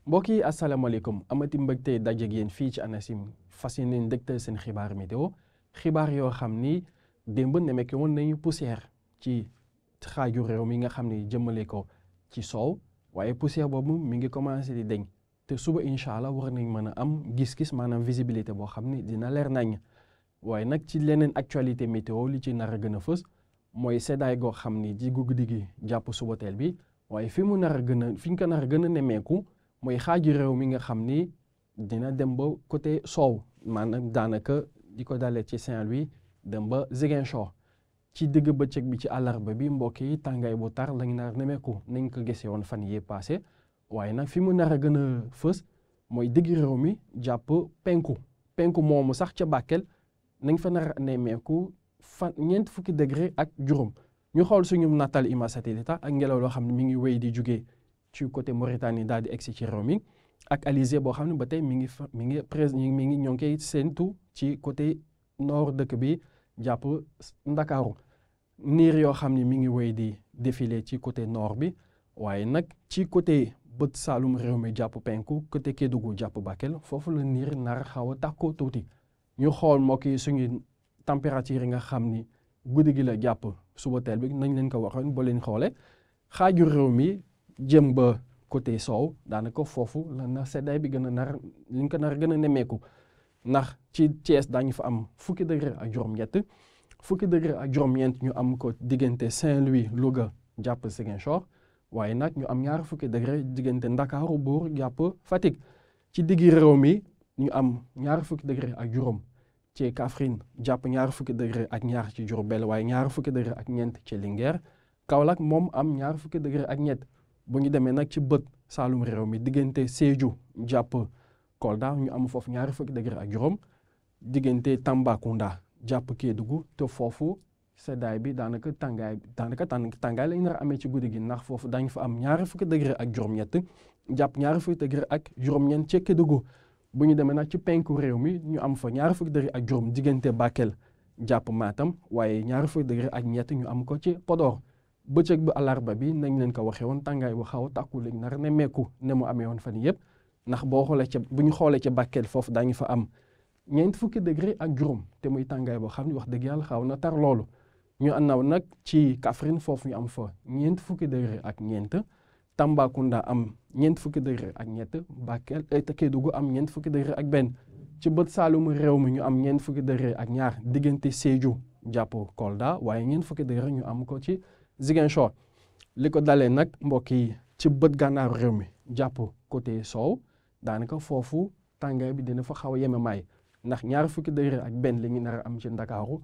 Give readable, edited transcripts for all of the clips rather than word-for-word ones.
mbokk yi asalaamaaleykum amati mbégte daje ak yéen fii ci ANACIM fas yéene dégtal seen xibaar météo xibaar yoo xam ni démb nemmeeku woon nañu poussière ci xaaju réew mi nga xam ni jëmale ko ci soow waaye poussière boobu mi ngi commencé di deñ te suba incha allah war nañ mën a am gis-gis maanaam visibilité boo xam ni dina leer nañ waaye nag ci leneen actualité météo li ci nar a gën a fës mooy seddaay goo xam ni ji guddi gi jàpp suba teel bi waaye fi ñu ko nar a gën a nemmeeku mooy xaaju réew mi nga xam ni dina dem ba côté soow maanaam daanaka di ko dalee ci Saint-Louis dem ba Ziguinchor ci digg bëccëg bi ci àllarba bi mbokk yi tàngaay bu tar lañ nar nemmeeku nañ ko gisee woon fan yee passé waaye nag fi mu nar a gën a fës mooy digg réew mi jàpp penku moomu sax ca Bakel nañ fa nar a nemmeeku fan ñeent fukki degré ak juróom ñu xool suñu natal image satellite ak ngelaw loo xam ne mi ngi wéy di jugee ci côté Mauritanie daal di egsi ci réew mi ak alizé boo xam ne ba tey mi ngi ñoo ngi koy séentu ci côté nord dëkk bi jàpp Ndakaaru niir yoo xam ne mi ngi wéy di défilé ci côté nord bi waaye nag ci côté bët saalum réew mi jàpp penku côté Kédougou jàpp Bakel foofu la niir nar xaw a tàkkoo tuuti ñu xool mbokk yi suñu température yi nga xam ni guddi gi la jàpp suba teel bi nañ leen ko waxoon ba leen xoole xaaju réew mi jëm ba côté soow daanaka foofu la na seddaay bi gën a nar liñ ko nar gën a nemmeeku ndax ci Thiès daañu fa am fukki degré ak juróom-ñett fukki degré ak juróom-ñeent ñu am ko diggante Saint-Louis Louga jàpp Ziguinchor waaye nag ñu am ñaar fukki degré diggante Ndakaaru Mbour jàpp Fatick ci diggi réew mi ñu am ñaar fukki degré ak juróom ci Kaffrine jàpp ñaar fukki degré ak ñaar ci Diourbel waaye ñaar fukki degré ak ñeent ci Linguère Kaolack moom am ñaar fukki degré ak ñett bu ñu demee nag ci bët saalum réew mi diggante Sédhiou jàpp Kolda ñu am foofu ñaari fukki degré ak juróom diggante Tambacounda jàpp Kédougou te foofu seddaay bi daanaka tàngaay lañ nar a amee ci guddi gi ndax foofu dañ fa am ñaari fukki degré ak juróom-ñett jàpp ñaari fukki degré ak juróom-ñeent ci Kédougou bu ñu demee nag ci penku réew mi ñu am fa ñaari fukki degré ak juróom diggante Bakel jàpp Matam waaye ñaari fukki degré ak ñett ñu am ko ci Podor bëccëg bi àllarba bi nañ leen ko waxee woon tàngaay bu xaw a tàkku lañ nar nemmeeku ne mu amee woon fan yëpp ndax bu ñu xoolee ca Bakel foofu daañu fa am ñeent fukki degré ak juróom te muy tàngaay boo xam ne wax dëgg yàlla xaw na tar loolu ñu annaw nag ci Kaffrine foofu ñu am fa ñeent fukki degré ak ñeent Tambacounda am ñeent fukki degré ak ñett Bakel te Kédougou am ñeent fukki degré ak benn ci bët saalumu réew mi ñu am ñeent fukki degré ak ñaar diggante Sédhiou jàpp Kolda waaye ñeent fukki degré ñu am ko ci Ziguinchor li ko dalee nag mbokk yi ci bët gànnaaru réew mi jàpp côté soow daanaka foofu tàngaay bi dina fa xaw a yemamaay ndax ñaar fukki degré ak benn li ñu nar a am ci Ndakaaru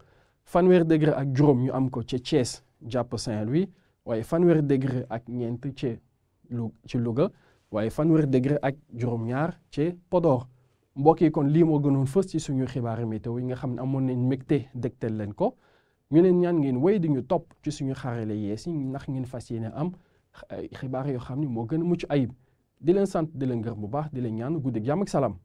fanweer degré ak juróom ñu am ko ci Thiès jàpp Saint-Louis waaye fanweer degré ak ñeent ci Louga waaye fanweer degré ak juróom-ñaar ci Podor mbokk yi kon lii moo gënoon fës ci suñu xibaari météo yi nga xam ne amoon nañ mbégte dégtal leen ko ñu leen ñaan ngeen wéy di ñu topp ci suñu xarale yees yi ndax ngeen fas yéene am xibaar yoo xam ne moo gën a mucc ayib di leen sant di leen gërëm bu baax di leen ñaan guddi jàmm ak salaam